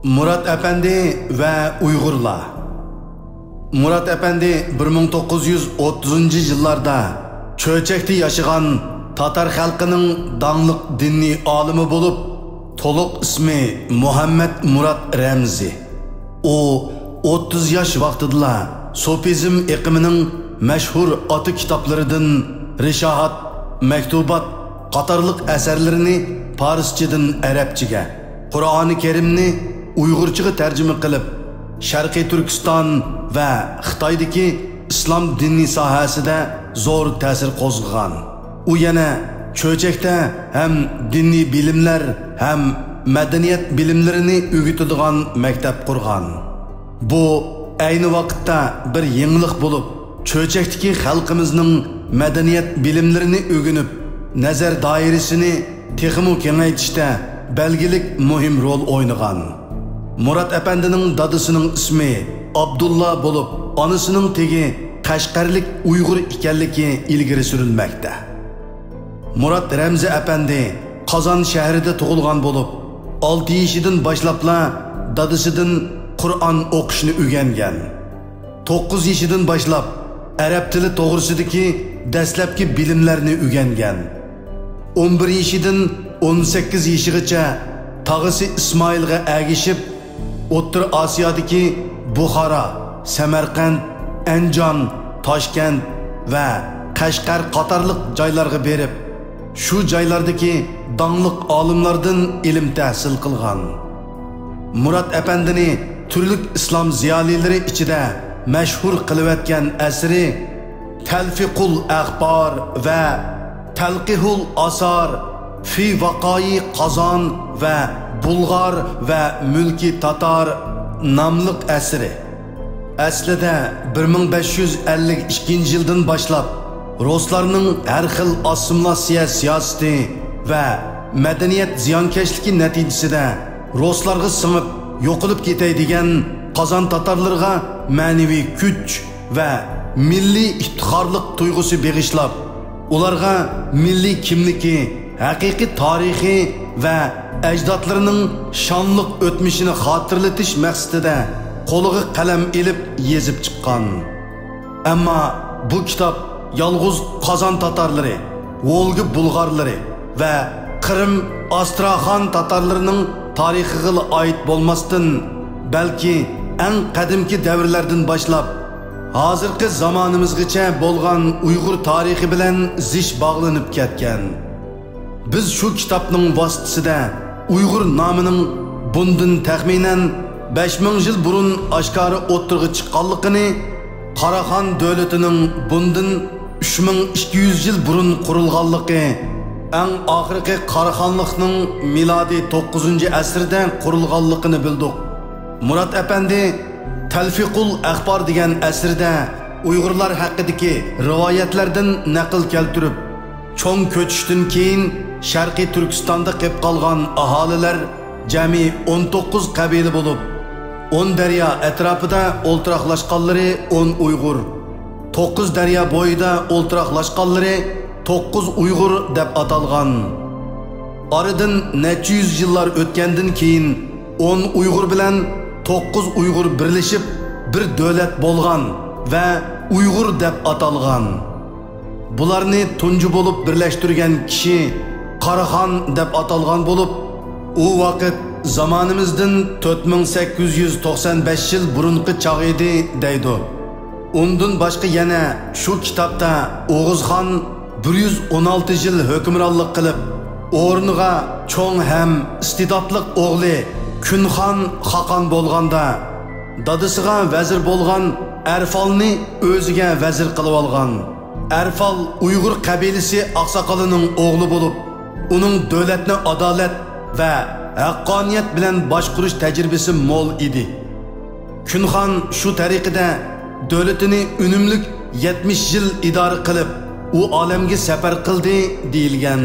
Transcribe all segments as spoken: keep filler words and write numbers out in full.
مۇرات ئەپەندى ۋە ئۇيغۇرلار. مۇرات ئەپەندى بىر مىڭ توققۇز يۈز ئوتتۇزىنچى يىللاردا چۆچەكتە ياشىغان تاتار خەلقىنىڭ داڭلىق دىنىي ئالىمى بولۇپ، تولۇق ئىسمى مۇھەممەد مۇرات رەمزى. ئۇ ئوتتۇز ياش ۋاقتىدىلا سوپىزم ئېقىمىنىڭ مەشھۇر ئاتا كىتابلىرىدىن رىشاھات، مەكتۇبات قاتارلىق ئەسەرلىرىنى پارسچىدىن ئەرەبچىگە، قۇرئانى كەرىمنى ئۇيغۇرچىغا تەرجىمە قىلىپ، شەرقىي تۈركىستان ۋە خىتايدىكى ئىسلام دىنى ساھەسىدە زور تەسىر قوزغىغان. ئۇ يەنە چۆچەكتە ھەم دىنىي بىلىملەر، ھەم مەدەنىيەت بىلىملىرىنى ئۆگىتىدىغان مەكتەپ قۇرغان. بۇ ئەينى ۋاقىتتا بىر يېڭىلىق بولۇپ، چۆچەكتىكى خەلقىمىزنىڭ مەدەنىيەت بىلىملىرىنى ئۆگىنىپ، نەزەر دائىرىسىنى تېخىمۇ كېڭەيتىشتە بەلگىلىك مۇھىم رول ئوينىغان. مۇرات ئەپەندىنىڭ دادىسىنىڭ ئىسمى ئابدۇللا بولۇپ، ئانىسىنىڭ تېگى قەشقەرلىك ئۇيغۇر ئىكەنلىكى ئىلگىرى سۈرۈلمەكتە. مۇرات رەمزى ئەپەندى قازان شەھىرىدە تۇغۇلغان بولۇپ، ئالتە يېشىدىن باشلاپلا دادىسىدىن قۇرئان ئوقۇشنى ئۆگەنگەن. توققۇز يېشىدىن باشلاپ ئەرەب تىلى توغرىسىدىكى دەسلەپكى بىلىملەرنى ئۆگەنگەن. ئون بىر يېشىدىن ئون سەككىز يېشىغىچە تاغىسى ئىسمائىلغا ئەگىشىپ، ئوتتۇرا ئاسىيادىكى بۇخارا، سەمەرقەنت، ئەنجان، تاشكەنت ۋە قەشقەر قاتارلىق جايلارغا بېرىپ، شۇ جايلاردىكى داڭلىق ئالىملاردىن ئىلىم تەھسىل قىلغان. مۇرات ئەپەندىنى تۈرلۈك ئىسلام زىيالىيلىرى ئىچىدە مەشھۇر قىلىۋەتكەن ئەسىرى تەلفىقۇل ئەخبار ۋە تەلقىھۇل ئاسار فى ۋاقائى قازان ۋە بۇلغار ۋە مۈلكى تاتار ناملىق ئەسىرى. ئەسلىدە بىر مىڭ بەش يۈز ئەللىك ئىككىنچى يىلدىن باشلاپ، رۇسلارنىڭ ھەر خىل ئاسسىمىلياتسىيە سىياسىتى ۋە مەدەنىيەت زىيانكەشلىكى نەتىجىسىدە رۇسلارغا سىڭىپ يوقىلىپ كېتەي دېگەن قازان تاتارلىرىغا مەنىۋى كۈچ ۋە مىللىي ئىپتىخارلىق تۇيغۇسى بېغىشلاپ، ئۇلارغا مىللىي كىملىكى، ھەقىقىي تارىخى ۋە ئەجدادلىرىنىڭ شانلىق ئۆتمۈشىنى خاتىرىلىتىش مەقسىتىدە قولىغا قەلەم ئېلىپ يېزىپ چىققان. ئەمما بۇ كىتاب يالغۇز قازان تاتارلىرى، ۋولگا بۇلغارلىرى ۋە قىرىم ئاستراخان تاتارلىرىنىڭ تارىخىغىلا ئائىت بولماستىن، بەلكى ئەڭ قەدىمكى دەۋرلەردىن باشلاپ، ھازىرقى زامانىمىزغىچە بولغان ئۇيغۇر تارىخى بىلەن زىچ باغلىنىپ كەتكەن. بىز شۇ كىتابنىڭ ۋاسىتىسىدە ئۇيغۇر نامىنىڭ بۇندىن تەخمىنەن بەش مىڭ يىل بۇرۇن ئاشكارا ئوتتۇرىغا چىققانلىقىنى، قاراخان دۆلىتىنىڭ بۇندىن ئۈچ مىڭ ئىككى يۈز يىل بۇرۇن قۇرۇلغانلىقى، ئەڭ ئاخىرقى قاراخانلىقنىڭ مىلادىي توققۇزىنچى ئەسىردە قۇرۇلغانلىقىنى بىلدۇق. مۇرات ئەپەندى تەلفىقۇل ئەخبار دېگەن ئەسىرىدە ئۇيغۇرلار ھەققىدىكى رىۋايەتلەردىن نەقىل كەلتۈرۈپ، چوڭ كۆچۈشتىن كېيىن شەرقىي تۈركىستاندا قېپ قالغان ئاھالىلەر جەمئىي ئون توققۇز قەبىلە بولۇپ، ئون دەريا ئەتراپىدا ئولتۇراقلاشقانلىرى ئون ئۇيغۇر، توققۇز دەريا بويىدا ئولتۇراقلاشقانلىرى توققۇز ئۇيغۇر دەپ ئاتالغان. ئارىدىن نەچچە يۈز يىللار ئۆتكەندىن كېيىن، ئون ئۇيغۇر بىلەن توققۇز ئۇيغۇر بىرلىشىپ، بىر دۆلەت بولغان ۋە ئۇيغۇر دەپ ئاتالغان. بۇلارنى تۇنجى بولۇپ بىرلەشتۈرگەن كىشى قاراخان دەپ ئاتالغان بولۇپ، ئۇ ۋاقىت زامانىمىزدىن تۆت مىڭ سەككىز يۈز توقسان بەش يىل بۇرۇنقى چاغ ئىدى، دەيدۇ. ئۇندىن باشقا يەنە شۇ كىتابتا ئوغۇزخان بىر يۈز ئون ئالتە يىل ھۆكۈمرانلىق قىلىپ، ئورنىغا چوڭ ھەم ئىستېداتلىق ئوغلى كۈنخان خاقان بولغاندا، دادىسىغا ۋەزىر بولغان ئەرفالنى ئۆزىگە ۋەزىر قىلىۋالغان. ئەرفال ئۇيغۇر قەبىلىسى ئاقساقىلىنىڭ ئوغلى بولۇپ، ئۇنىڭ دۆلەتنى ئادالەت ۋە ھەققانىيەت بىلەن باشقۇرۇش تەجرىبىسى مول ئىدى. كۈنخان شۇ تەرىقىدە دۆلىتىنى ئۈنۈملۈك يەتمىش يىل ئىدارە قىلىپ، ئۇ ئالەمگە سەپەر قىلدى، دېيىلگەن.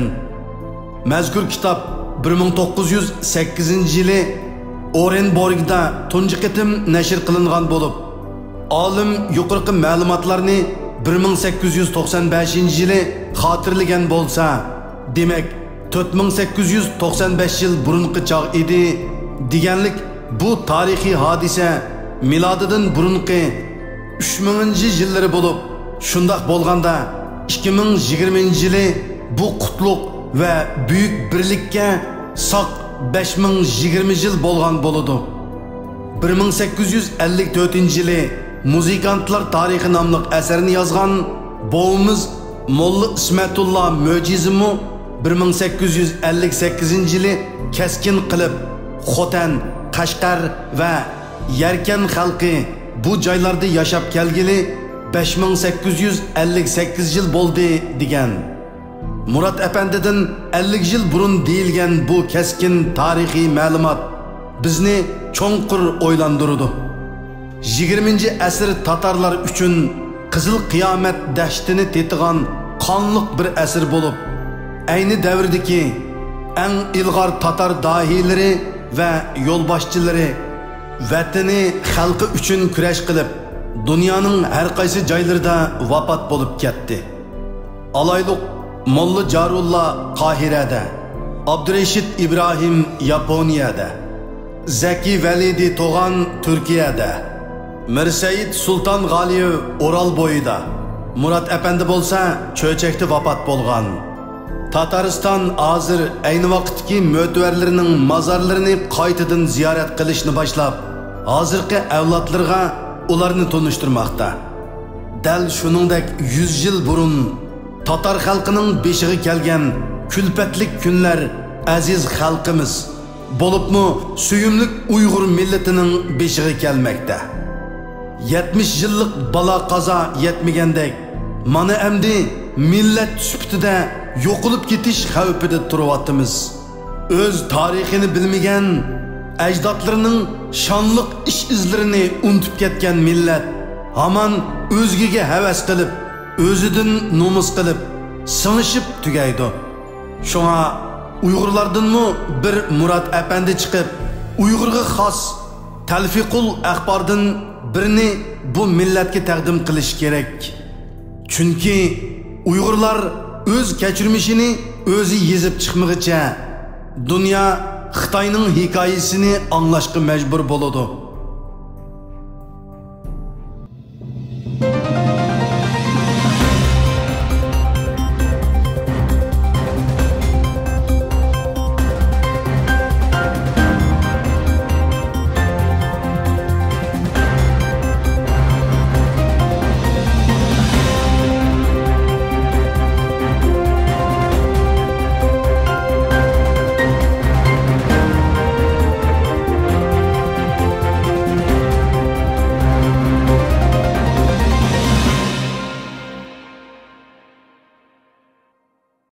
مەزكۇر كىتاب بىر مىڭ توققۇز يۈز سەككىزىنچى يىلى ئورېنبورگدا تۇنجى قېتىم نەشر قىلىنغان بولۇپ، ئالىم يۇقىرىقى مەلۇماتلارنى بىر مىڭ سەككىز يۈز توقسان بەشىنچى يىلى خاتىرىلىگەن بولسا، دېمەك، تۆت مىڭ سەككىز يۈز توقسان بەش يىل بۇرۇنقى چاغ ئىدى، دېگەنلىك بۇ تارىخىي ھادىسە مىلادىدىن بۇرۇنقى ئۈچ مىڭىنچى يىللىرى بولۇپ، شۇنداق بولغاندا ئىككى مىڭ يىگىرمىنچى يىلى بۇ قۇتلۇق ۋە بۈيۈك بىرلىككە ساق بەش مىڭ يىگىرمە يىل بولغان بولىدۇ. بىر مىڭ سەككىز يۈز ئەللىك تۆتىنچى يىلى مۇزىكانتلار تارىخى ناملىق ئەسەرنى يازغان بوۋىمىز موللا ئىسمەتۇللا مۆجىزىمۇ بىر مىڭ سەككىز يۈز ئەللىك سەككىزىنچى يىلى كەسكىن قىلىپ، خوتەن، قەشقەر ۋە يەركەن خەلقى بۇ جايلاردا ياشاپ كەلگىلى بەش مىڭ سەككىز يۈز ئەللىك سەككىز يىل بولدى، دېگەن. مۇرات ئەپەندىدىن ئەللىك يىل بۇرۇن دېيىلگەن بۇ كەسكىن تارىخىي مەلۇمات بىزنى چوڭقۇر ئويلاندۇرىدۇ. يىگىرمىنچى ئەسىر تاتارلار ئۈچۈن قىزىل قىيامەت دەھشىتىنى تېتىغان قانلىق بىر ئەسىر بولۇپ، ئەينى دەۋردىكى ئەڭ ئىلغار تاتار داھىيلىرى ۋە يولباشچىلىرى ۋەتىنى، خەلقى ئۈچۈن كۈرەش قىلىپ، دۇنيانىڭ ھەر قايسى جايلىرىدا ۋاپات بولۇپ كەتتى. ئالايلۇق، موللا جارۇللا قاھىرەدە، ئابدۇرېشىت ئىبراھىم ياپونىيەدە، زەكى ۋەلىدى توغان تۈركىيەدە، مىرسەئىد سۇلتان غالىيېۋ ئورال بويىدا، مۇرات ئەپەندى بولسا چۆچەكتە ۋاپات بولغان. تاتارىستان ھازىر ئەينى ۋاقىتتىكى مۆتىۋەرلىرىنىڭ مازارلىرىنى قايتىدىن زىيارەت قىلىشنى باشلاپ، ھازىرقى ئەۋلادلىرىغا ئۇلارنى تونۇشتۇرماقتا. دەل شۇنىڭدەك يۈز يىل بۇرۇن تاتار خەلقىنىڭ بېشىغا كەلگەن كۈلپەتلىك كۈنلەر ئەزىز خەلقىمىز، بولۇپمۇ سۆيۈملۈك ئۇيغۇر مىللىتىنىڭ بېشىغا كەلمەكتە. يەتمىش يىللىق بالا-قازا يەتمىگەندەك، مانا ئەمدى مىللەت سۈپىتىدە يوقىلىپ كېتىش خەۋپىدە تۇرۇۋاتىمىز. ئۆز تارىخىنى بىلمىگەن، ئەجدادلىرىنىڭ شانلىق ئىش-ئىزلىرىنى ئۇنتۇپ كەتكەن مىللەت ھامان ئۆزگىگە ھەۋەس قىلىپ، ئۆزىدىن نومۇس قىلىپ، سىڭىشىپ تۈگەيدۇ. شۇڭا ئۇيغۇرلاردىنمۇ بىر مۇرات ئەپەندى چىقىپ، ئۇيغۇرغا خاس تەلفىقۇل ئەخباردىن بىرنى بۇ مىللەتكە تەقدىم قىلىشى كېرەك. چۈنكى ئۇيغۇرلار ئۆز كەچۈرمىشىنى ئۆزى يېزىپ چىقمىغىچە، دۇنيا خىتاينىڭ ھېكايىسىنى ئاڭلاشقا مەجبۇر بولىدۇ.